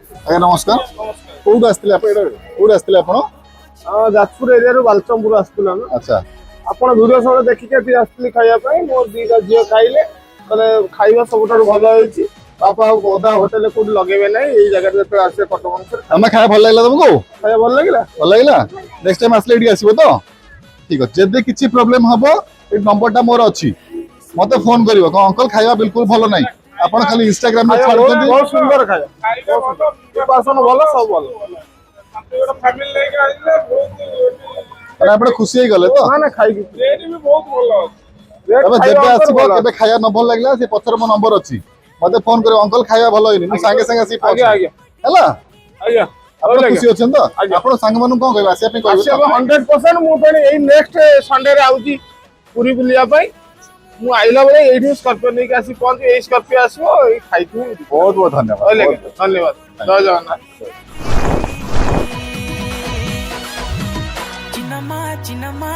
ଆଜ୍ଞା ନମସ୍କାର। କୋଉଠୁ ଆସିଥିଲେ ଆପଣ? ଏଇଟା କୋଉଠୁ ଆସିଥିଲେ ଆପଣ? ଯାଜପୁର ଏରିଆରୁ ବାଲଚମପୁର ଆସିଥିଲୁ ଆମେ। ଆପଣ ଭିଡିଓ ସବୁବେଳେ ଦେଖିକି ଏଠି ଆସିଥିଲି ଖାଇବା ପାଇଁ। ମୋର ଦିଟା ଝିଅ ଖାଇଲେ, କହିଲେ ଖାଇବା ସବୁଠାରୁ ଭଲ ହେଇଛି ବାପା, ଆଉ ଅଦା ହୋଟେଲରେ କୋଉଠି ଲଗେଇବେ ନାହିଁ, ଏଇ ଜାଗାରେ ଯେତେବେଳେ ଆସିବେ କଟକ ଅନୁସାରେ। ଆମେ ଖାଇବା ଭଲ ଲାଗିଲା ତମକୁ? ଖାଇବା ଭଲ ଲାଗିଲା। ଭଲ ଲାଗିଲା। ନେକ୍ସଟ ଟାଇମ ଆସିଲେ ଏଇଠି ଆସିବ ତ? ଠିକ ଅଛି। ଯଦି କିଛି ପ୍ରୋବ୍ଲେମ ହବ, ଏଇ ନମ୍ବରଟା ମୋର ଅଛି, ମତେ ଫୋନ କରିବ। କଣ ଅଙ୍କଲ, ଖାଇବା ବିଲକୁଲ ଭଲ ନାହିଁ, ଆପଣ ଖାଲି ଇନଷ୍ଟାଗ୍ରାମରେ ଖାଇବା ବହୁତ ଛାଡୁଛନ୍ତି। ବହୁତ ସୁନ୍ଦର ଖାଇବା, ବାସନ ଭଲ, ସବୁ ଭଲ। ଗୋଟେ ଫ୍ୟାମିଲି ନେଇକି ଆସିଲେ ବହୁତ ମାନେ ଆପଣ ଖୁସି ହେଇଗଲେ ତ? ନା ନା, ଖାଇକି ରେଟ୍ ବି ବହୁତ ଭଲ ଅଛି। ରେଟ୍ ତମେ ଖାଇବା ଯେବେ ଅନୁସାରେ ଆସିବ, ଭଲ। କେବେ ଖାଇବା ନ ଭଲ ଲାଗିଲା, ସେ ପଛରେ ମୋ ନମ୍ବର ଅଛି, ମତେ ଫୋନ କରିବ, ଅଙ୍କଲ ଖାଇବା ଭଲ ହେଇନି, ମୁଁ ସାଙ୍ଗେ ସାଙ୍ଗେ ଆସିକି ପହଞ୍ଚିବି। ହେଲା? ଆଜ୍ଞା। ଆପଣ ଆଜ୍ଞା। ଖୁସି ଅଛନ୍ତି ତ? ଆଜ୍ଞା। ଆପଣ ସାଙ୍ଗମାନଙ୍କୁ କଣ କହିବେ? ଆସିବା ପାଇଁ କହିବେ ତ? ଆସିବ 100%। ମୁଁ ପୁଣି ଏଇ ନେକ୍ସଟ ସଣ୍ଡେରେ ଆଉଛି ପୁରୀ ବୁଲିବା ପାଇଁ। ମୁଁ ଆଇଲା ବେଳେ ଏଇଠି ସ୍କର୍ପିଓ ନେଇକି ଆସି ପହଞ୍ଚି, ଏଇ ସ୍କର୍ପିଓ ଆସିବ, ଏଇ ଖାଇକି ହିଁ ଯିବି। ବହୁତ ବହୁତ ଧନ୍ୟବାଦ। ରହିଲି ବହୁତ ଆଜ୍ଞା। ଧନ୍ୟବାଦ, ଜୟ ଜଗନ୍ନାଥ। చిన్నమ్మా, చిన్నమ్మా।